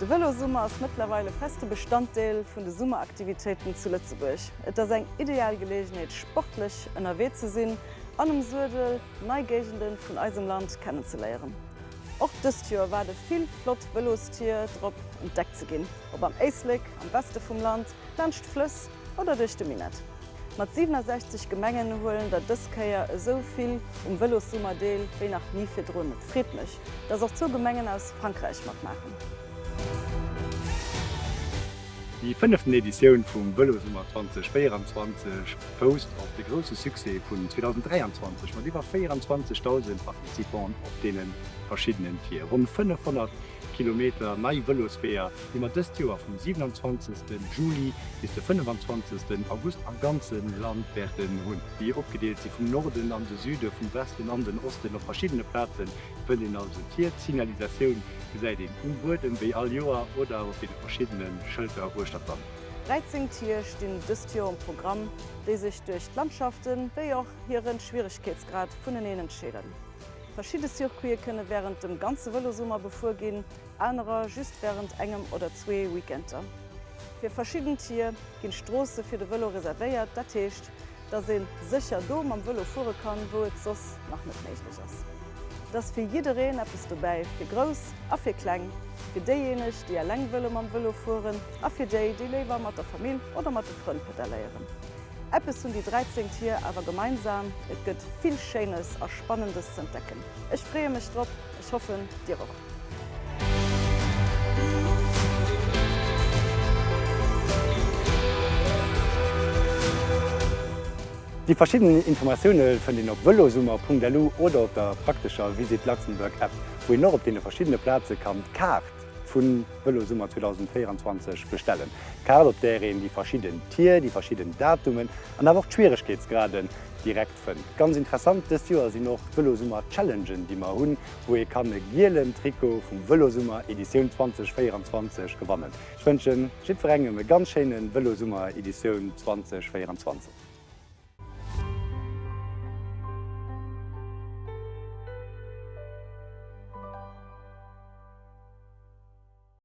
De Vëlosummer ass mëttlerweil e feste Bestanddeel vun de Summeraktivitéiten zu Lëtzebuerg. Et ass eng ideal Geleegenheet sportlech ënnerwee ze sinn an um Suedel nei Géigende vun eisem Land kennenzeléieren. Och dëst Joer waarde vill flott Vëlostier drop entdeckt ze ginn, ob am Éislek, am Weste vum Land, laanscht Flëss oder duerch de Minett. Mat 67 Gemengen huelen der dës Kéier esou vill um Vëlossummer deel wéi nach ni virdrun. Et freet mech, dass och zwou Gemengen aus Frankräich matmaachen. Déi fënneften Editioun vum Vëlosummer 2024 fousst op de grousse Succès vun 2023 mat iwwer 24.000 Participanten op deene verschiddenen Tier. Ronn 500 Kilometer nei Vëlosweeër, déi mer dëst Joer vum 27. Juli bis de 25. August am ganze Land wäerten hunn, déi opgedeelt si vum Norden an de Süde, vum Westen an den Osten. Op verschiddene Plaze fënnt een also d'Tier. D'Signalisatioun gesäit een um Buedem, wéi all Joer, oder op deene verschiddene Schëlter uechter d'Land. 13 Tier stinn dëst Joer um Programm, déi sech duerch d'Landschaften, wéi och hire Schwieregkeetsgrad vuneneen entscheeden. Verschidde Circuite kënne wärend dem ganze Vëlosummer befuer ginn, anerer just wärend engem oder zwee Weekenter. Fir verschidden Tier ginn d'Stroosse fir de Vëlo reservéiert, dat heescht, dass ee sécher do mam Vëlo fuere kann, wou et soss nach net méiglech ass. Et ass fir jiddereen eppes dobäi, fir Grouss a fir Kleng, fir déijéineg, déi eleng wëlle mam Vëlo fueren a fir déi, déi léiwer mat der Famill oder mat de Frënn pedalléieren. Eppes hunn déi 13 Tier awer gemeinsam, et gëtt vill Schéines a Spannendes z'entdecken. Ech freeë mech drop, ech hoffen dir och. Déi verschidden Informatioune fënnt een op velosummer.lu oder op der praktescher Visit Luxembourg App, wou een och op deene verschiddene Plaze kann d'Kaart vun Vëlosummer 2024 bestellen. D'Kaart op där een déi verschidden Tier, déi verschidden Datumen an awer och d'Schwieregkeetsgraden direkt fënnt. Ganz interessant dëst Joer sinn och d'Vëlosummer Challengen déi mer hunn, wou ee kann e gielen Trikot vum Vëlosummer Editioun 2024 gewannen. Ech wënschen jiddwerengem e ganz schéine Vëlosummer Editioun 2024.